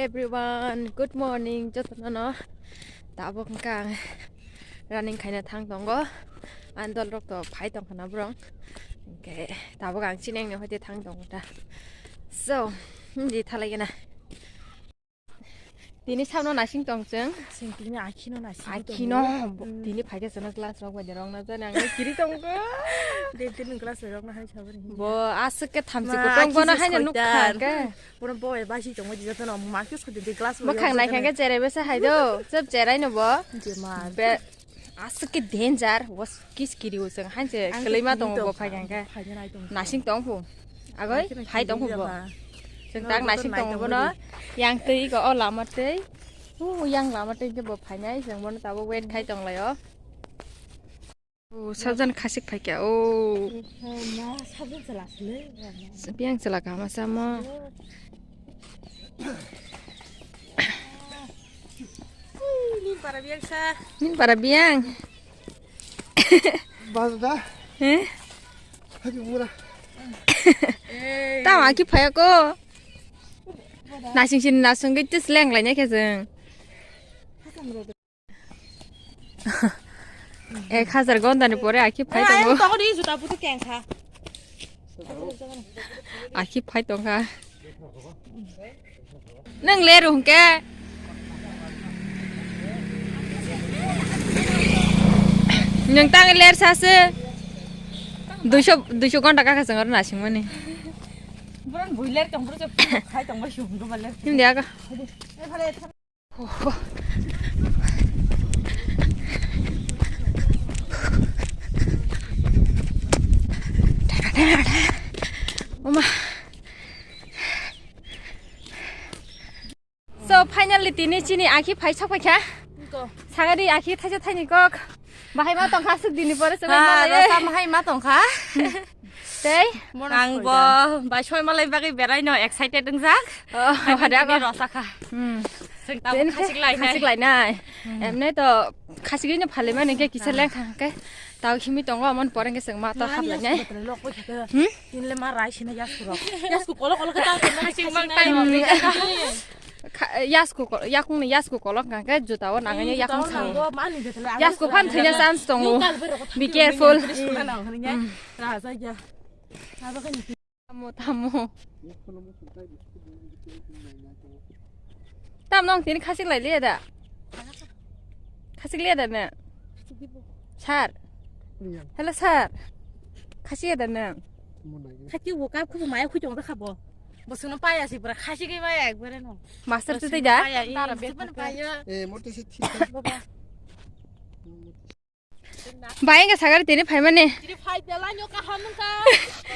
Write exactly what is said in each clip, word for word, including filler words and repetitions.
Everyone, good morning. Jotono no tabuk hwnkha ang running khaina thang tongo. Ani dol rok to phai tongkha na borok. Hwnkhe tabuk ang chini wngni hoite thang tongo ta. So, hindi thalai gana. Tini samno nasing tong chwng. Sing tini akhino nasing Akhino, tongo. Hmm. Tini phaikhe chwngno class rok bai de rok na jani ang kiri tongkha. De tini class rok na hai sabani. Bo aswk khe thamchi Ma, kotong bono akhisi haino nukha soitan. Hwnkhe. Bono bo bai basi tongma di jotono ma khe sadi de class Mwkhang bai naikha khe cherai besa hai do. Chep cherai no bo. Je ma. Be aswk khe danger. Was kis kiri usang hanse Ang kelaima tini tongo bo tongkha, phai khe. Phai khe nai tongkha. Nasing tong phu. Agoi, Nasing phai tong phu tong bo. Ba. Chwng No, tak bo nasing tong tong phu no. Yang twi ko o lama twi. U yang lama twi ke bo phainai chwng bono tabuk wait khai tong lai o. O sabjan khasik phai kya o. Ma sabjan chala sile. Biang chala kama samo. Ui, nin para biang sa. Nin para biang. Bas da. Eh? Hadi mura. Eh. Tama ki phaya ko. Nasing sin nasung gitu seleng lainnya kezeng. Ek hajar gonda ni pore akhi phai tongo. Tokoni juta putu kengkha. Akhi phai tongkha. Nang ler hwnkhe. Nang tang ler sase. Duiso, duiso gonda kaka sengor nasing mani. Buran builer tong buru khai tong ba sum go baler. Him dia ka. Oma. So, finally, tini chini akhi phai sok phaikha. Ko. Sagari akhi thaisa thaini kok. Bahai ma tongkha suk dini pore se. Ha, ma rosa mahai ma tongkha. Tei? Ang bo bai soi malai bagwi berai no excited wngjak. Oh, hai hada tini ko. Rosa kha. Hmm. Sing tam khasik lai nai. Khasik lai nai. Hmm. Emne to khasik ni phale mani ke kisa leng kha ke. Tau khimi tongo amon pore ke sing ma to hap lai nai. Hmm? Tin le ma rai sina yasku rok. Yasku kolo kolo ke ta khasik mang tai. Kha-, yasku ko-, yakung ni yasku kolok hwnkha khe juta o nangya yakung sao. Yasku phan thwina chance tongo. Be careful. Tamo, tamo. Tam nong tini khasik lai liya da? Khasik liya da ne? Sir. Hello, sir. Khasik liya da ne? Khasik wo kap khubu maya khui tong kha bo. Bo sungno paya si pura khasik maya ekbare no. Master tu tei da? Paya, eh, paya. Eh, mote si thik. Baba. Bai, engka sagari tini phaimani. Tini phai tela nyo kaham nungka.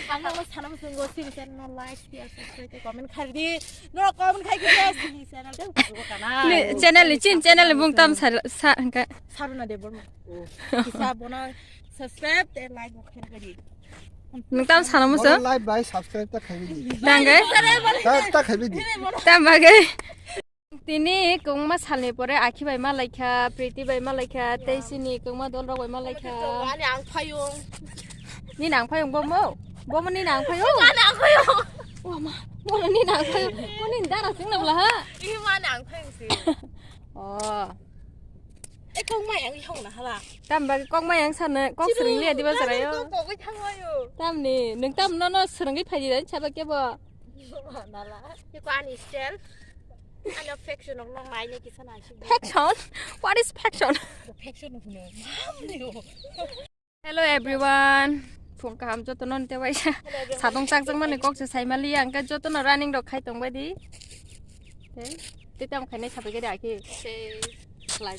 Ang nang sana musungo sini channel no like, share, subscribe, comment khai di. No comment khai di sini channel de buka kana. Ni channel ni chin channel ni bung tam sa, sa engka. Saruna Debbarma. Oh. Kisa bona subscribe te like bo khai di. Nung tam sana muso? Like bai subscribe ta khai di. Tangge? Ta, ta khai di. Tam bagai. Tini kwbangma salni pore Akhi bai ma laikha, Priti bai ma laikha, tei chini kwbangma dol rok bai ma laikha. Ani ang phayung. Nini ang phayung bomo? Bomo nini ang phayung? Ani ang phayung. O ma, bono nini ang phayung. Mo nini dara sing na bla ha? Ih, ma ani ang phayung si. Oh. E kok mai ang hong na hala. Tam ba kok mai ang sana, kok sering liya di ba sarayo. Kok kok thang ayo. Tam ni, nung tam no no sering phai di dan chaba ke bo. Nala. Iko ani style. Ano faction of long line kisa na shi. Faction? What is faction? Faction of no. Hello everyone. Phung kaham joto non te waisa. Hello everyone. Sadong chak jak mani kok se sai mali ang ka joto no running rok khai tong bai di. Te, te tam khai nai sabai gari aki.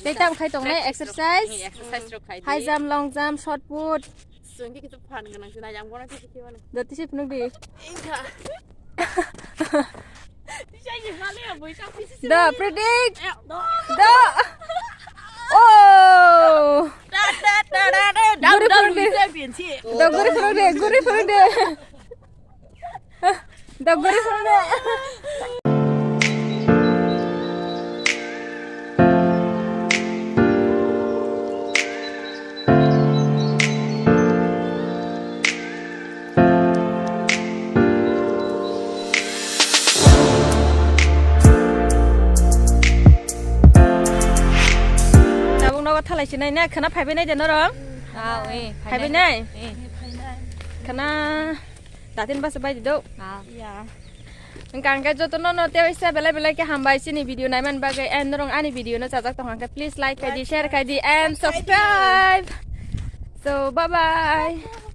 Te tam khai tong nai exercise. Exercise rok khai di. High jump, long jump, shot put. Sungki kitu phan ganang sina yang bona kisi kiwan. Dati sip nuk di. Ingka. Da, predict. Da. Oh. Da, da, da, da, da. Guri phurung de. Da, guri phurung de, guri phurung de. Da, guri phurung de. Sinai na khana phaibai nai de norong. Ah, eh, phaibai nai. Eh. Khana datin basa bai do. Ah. Ya. Engkang ke joto no no tewaisa belai belai ke hambai sini video naiman bagai, and norong ani video no chajak tong hangke please like khai di, share khai di and subscribe. So bye bye.